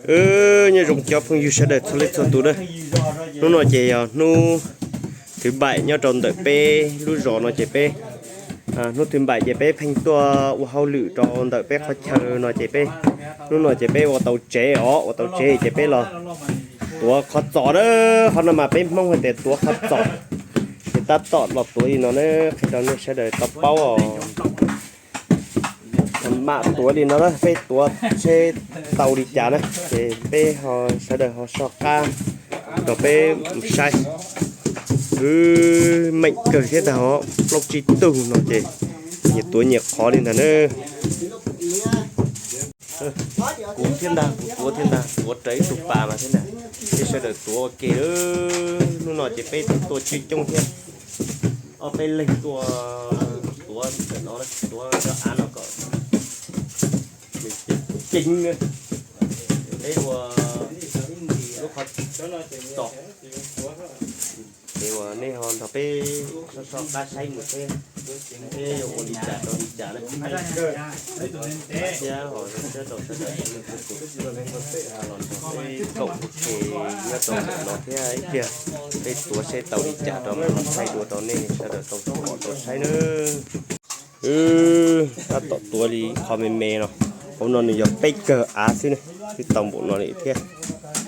Nyob zoo cov phooj ywg sawv daws txhua leej txhua tus na. Hnub no ces yog hnub thứ bảy nyob rau ntawm peb lub zos no ces peb, hnub thứ bảy ces peb pheej tuaj ua hauj lwm rau ntawm peb qhov chaw no ces peb, hnub no ces peb ua tau tsev os, ua tau tsev ces peb los tuav qhov txos na. Qhov no mas peb Hmoob hais tias tuav qhov txos. Ces tab tom los tuav li no na, qhia rau nej sawv daws tau paub os. Mam tuav li no na, peb tuav seb tau li cas na, ces peb ho sawv daws ho soj qab rau peb mus saib. Wb meem kawg thiab ntag, plaub tsib tug no ces nyias tuav nyias qhov li ntag na. Kuv thiab ntag, kuv tuav thiab ntag, tuav raws ib tug pas mas thiab ntag. Peb sawv daws tuav ua ke. Hnub no ces peb tuaj coob coob thiab, ob peb leeg tuaj tuav ntawm no, tuav cov av no kom ceev na. Peb ua lub qhov txos, ces uas nej ho nrog peb soj soj qab saib mus seb peb yuav ua li cas rau li cas na. Thiab ho zoo siab rau sawv daws los nrog peb koom ua ke nyob rau ntawm no thiab ib pliag peb tuav seb tau li cas rau mam los thaij dua rau nej sawv daws tau pom tau saib na. Wb tab tom tuav li qhov me me no, hauv no nws yog peb kawg av xwb ne, twb tau npaum no li thiab.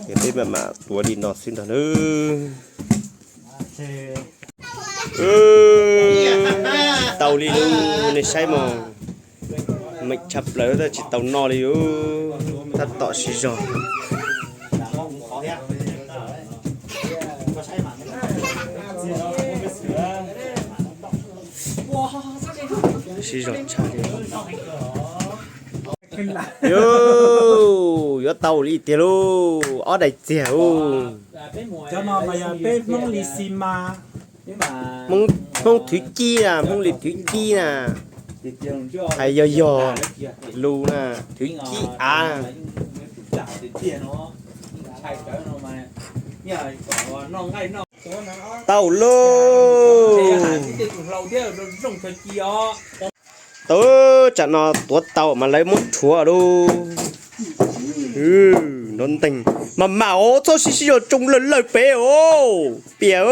Ces peb mam mam tuav li no xwb ntag na. Tsis tau li lub, nej saib mog, meem tshaj plaws tab tsis tau noj li lub, tab tom siv zog. Siv zog tshaj li. Yuav tau li tiag lauj, ob daim txiag ub. Cov no mas yog peb Hmoob li xi mas. Hmoob thwv cib na, Hmoob li thwv cib na. Hais yog yog lus na, thwv cib av. Tau lauj. Tau, tsam no tuav tau mas lawv muab rhuav lauj. Nrov nteeg mas mam os, txhob siv sib zog tsoo lawg lawg pem os, piam.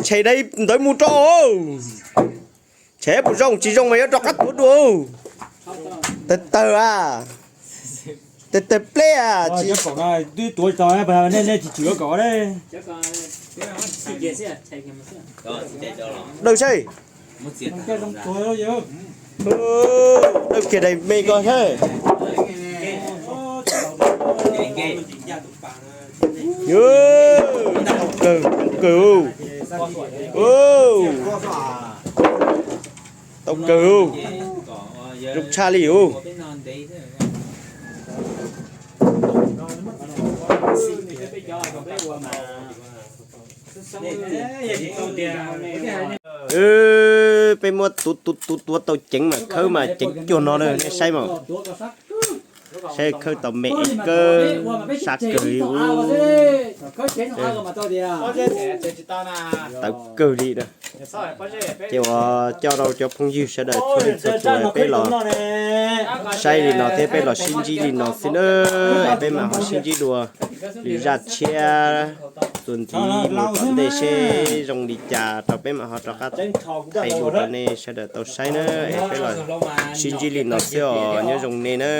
Tshem daim ntawv mus rau os. Tshem puas zoo, tsis zoo mas yuav rov qab tuav dua. Tawg tawg a, tawg tawg pleb a. Tsis tuav tau, nej tsis tsim kom dawj saib. Dawj kiag daim me ko saib. Kawg, kawg. Tau kawg, zoo tshaj li os. Peb muab tuav tuav tuav tuav tau ceev mas khawb mas ceev cuag no na, nej saib mas. Saib khawb tau me es kawg, sab kawg li ub. Tawv kawg li na. Ces uas coj rau cov phooj ywg sawv daws txhua leej txhua tus peb los saib li no thiab peb los sib ntsib li no xwb na. Es peb mam ho sib ntsib dua lwm zaj tshiab txuas ntxiv mus tom ntej seb zoo li cas rau peb mam ho rov qab thaij dua rau nej sawv daws tau saib na. Es peb los sib ntsib li no xwb os, nyob zoo nej na.